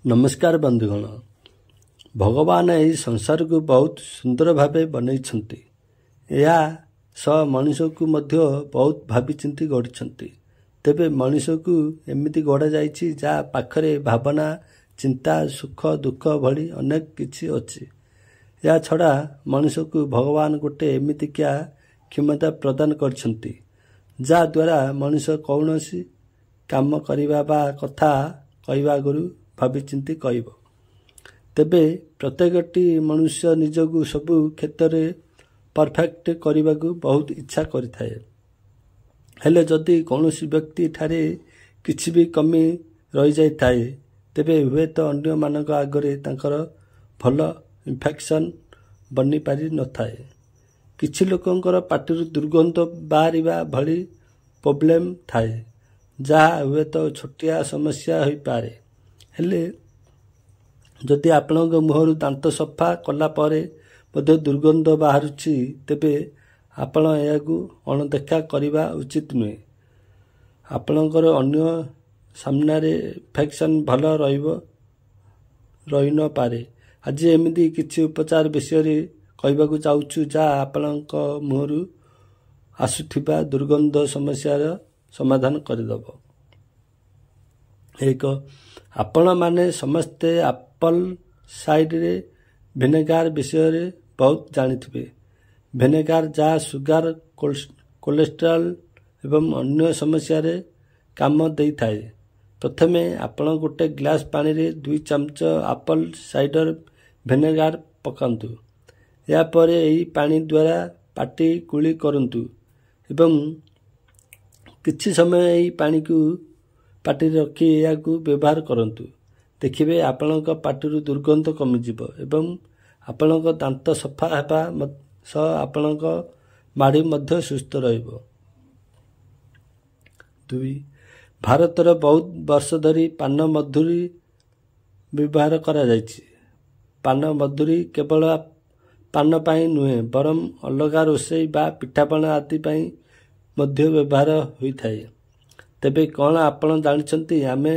ନମସ୍କାର ବନ୍ଧୁଗଣ, ଭଗବାନ ଏହି ସଂସାରକୁ ବହୁତ ସୁନ୍ଦର ଭାବେ ବନେଇଛନ୍ତି। ଏହା ସହ ମଣିଷକୁ ମଧ୍ୟ ବହୁତ ଭାବିଚିନ୍ତି ଗଢ଼ିଛନ୍ତି। ତେବେ ମଣିଷକୁ ଏମିତି ଗଢ଼ାଯାଇଛି ଯାହା ପାଖରେ ଭାବନା, ଚିନ୍ତା, ସୁଖ ଦୁଃଖ ଭଳି ଅନେକ କିଛି ଅଛି। ଏହା ଛଡ଼ା ମଣିଷକୁ ଭଗବାନ ଗୋଟେ ଏମିତିକିଆ କ୍ଷମତା ପ୍ରଦାନ କରିଛନ୍ତି ଯାହାଦ୍ୱାରା ମଣିଷ କୌଣସି କାମ କରିବା ବା କଥା କହିବା ଆଗରୁ ଭାବିଚିନ୍ତି କହିବ। ତେବେ ପ୍ରତ୍ୟେକଟି ମନୁଷ୍ୟ ନିଜକୁ ସବୁ କ୍ଷେତ୍ରରେ ପରଫେକ୍ଟ କରିବାକୁ ବହୁତ ଇଚ୍ଛା କରିଥାଏ। ହେଲେ ଯଦି କୌଣସି ବ୍ୟକ୍ତି ଠାରେ କିଛି ବି କମି ରହିଯାଇଥାଏ, ତେବେ ହୁଏତ ଅନ୍ୟମାନଙ୍କ ଆଗରେ ତାଙ୍କର ଭଲ ଇନଫେକ୍ସନ୍ ବନିପାରିନଥାଏ। କିଛି ଲୋକଙ୍କର ପାଟିରୁ ଦୁର୍ଗନ୍ଧ ବାହାରିବା ଭଳି ପ୍ରୋବ୍ଲେମ୍ ଥାଏ, ଯାହା ହୁଏତ ଛୋଟିଆ ସମସ୍ୟା ହୋଇପାରେ। ହେଲେ ଯଦି ଆପଣଙ୍କ ମୁହଁରୁ ଦାନ୍ତ ସଫା କଲା ପରେ ମଧ୍ୟ ଦୁର୍ଗନ୍ଧ ବାହାରୁଛି, ତେବେ ଆପଣ ଏହାକୁ ଅଣଦେଖା କରିବା ଉଚିତ ନୁହେଁ। ଆପଣଙ୍କର ଅନ୍ୟ ସାମ୍ନାରେ ଇନଫେକ୍ସନ୍ ଭଲ ରହିନପାରେ। ଆଜି ଏମିତି କିଛି ଉପଚାର ବିଷୟରେ କହିବାକୁ ଯାଉଛୁ ଯାହା ଆପଣଙ୍କ ମୁହଁରୁ ଆସୁଥିବା ଦୁର୍ଗନ୍ଧ ସମସ୍ୟାର ସମାଧାନ କରିଦେବ। 1, ଆପଣମାନେ ସମସ୍ତେ ଆପଲ୍ ସାଇଡ଼ରେ ଭିନେଗାର ବିଷୟରେ ବହୁତ ଜାଣିଥିବେ। ଭିନେଗାର ଯାହା ସୁଗାର, କୋଲେଷ୍ଟ୍ରଲ୍ ଏବଂ ଅନ୍ୟ ସମସ୍ୟାରେ କାମ ଦେଇଥାଏ। ପ୍ରଥମେ ଆପଣ ଗୋଟେ ଗ୍ଲାସ୍ ପାଣିରେ 2 ଚାମଚ ଆପଲ୍ ସାଇଡ଼ର ଭିନେଗାର ପକାନ୍ତୁ। ଏହାପରେ ଏହି ପାଣି ଦ୍ୱାରା ପାଟି କୁଳି କରନ୍ତୁ ଏବଂ କିଛି ସମୟ ଏହି ପାଣିକୁ ପାଟିରେ ରଖି ଏହାକୁ ବ୍ୟବହାର କରନ୍ତୁ। ଦେଖିବେ ଆପଣଙ୍କ ପାଟିରୁ ଦୁର୍ଗନ୍ଧ କମିଯିବ ଏବଂ ଆପଣଙ୍କ ଦାନ୍ତ ସଫା ହେବା ସହ ଆପଣଙ୍କ ମାଢ଼ି ମଧ୍ୟ ସୁସ୍ଥ ରହିବ। 2, ଭାରତର ବହୁତ ବର୍ଷ ଧରି ପାନ ମଧୁରୀ ବ୍ୟବହାର କରାଯାଇଛି। ପାନ ମଧୁରୀ କେବଳ ପାନ ପାଇଁ ନୁହେଁ, ବରଂ ଅଲଗା ରୋଷେଇ ବା ପିଠାପଣା ଆଦି ପାଇଁ ମଧ୍ୟ ବ୍ୟବହାର ହୋଇଥାଏ। ତେବେ କ'ଣ ଆପଣ ଜାଣିଛନ୍ତି, ଆମେ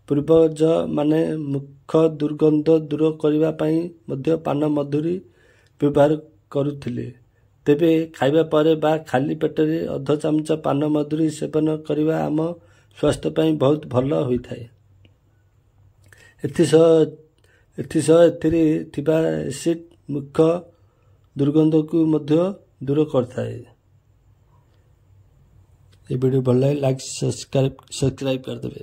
ପୂର୍ବଜମାନେ ମୁଖ ଦୁର୍ଗନ୍ଧ ଦୂର କରିବା ପାଇଁ ମଧ୍ୟ ପାନ ମଧୁରୀ ବ୍ୟବହାର କରୁଥିଲେ। ତେବେ ଖାଇବା ପରେ ବା ଖାଲି ପେଟରେ ଅଧ ଚାମଚ ପାନ ମଧୁରୀ ସେବନ କରିବା ଆମ ସ୍ୱାସ୍ଥ୍ୟ ପାଇଁ ବହୁତ ଭଲ ହୋଇଥାଏ। ଏଥିସହ ଏଥିରେ ଥିବା ଏସିଡ୍ ମୁଖ ଦୁର୍ଗନ୍ଧକୁ ମଧ୍ୟ ଦୂର କରିଥାଏ। ଏ ଭିଡ଼ିଓ ଭଲ ଲାଗେ ଲାଇକ୍, ସବସ୍କ୍ରାଇବ୍ କରିଦେବେ।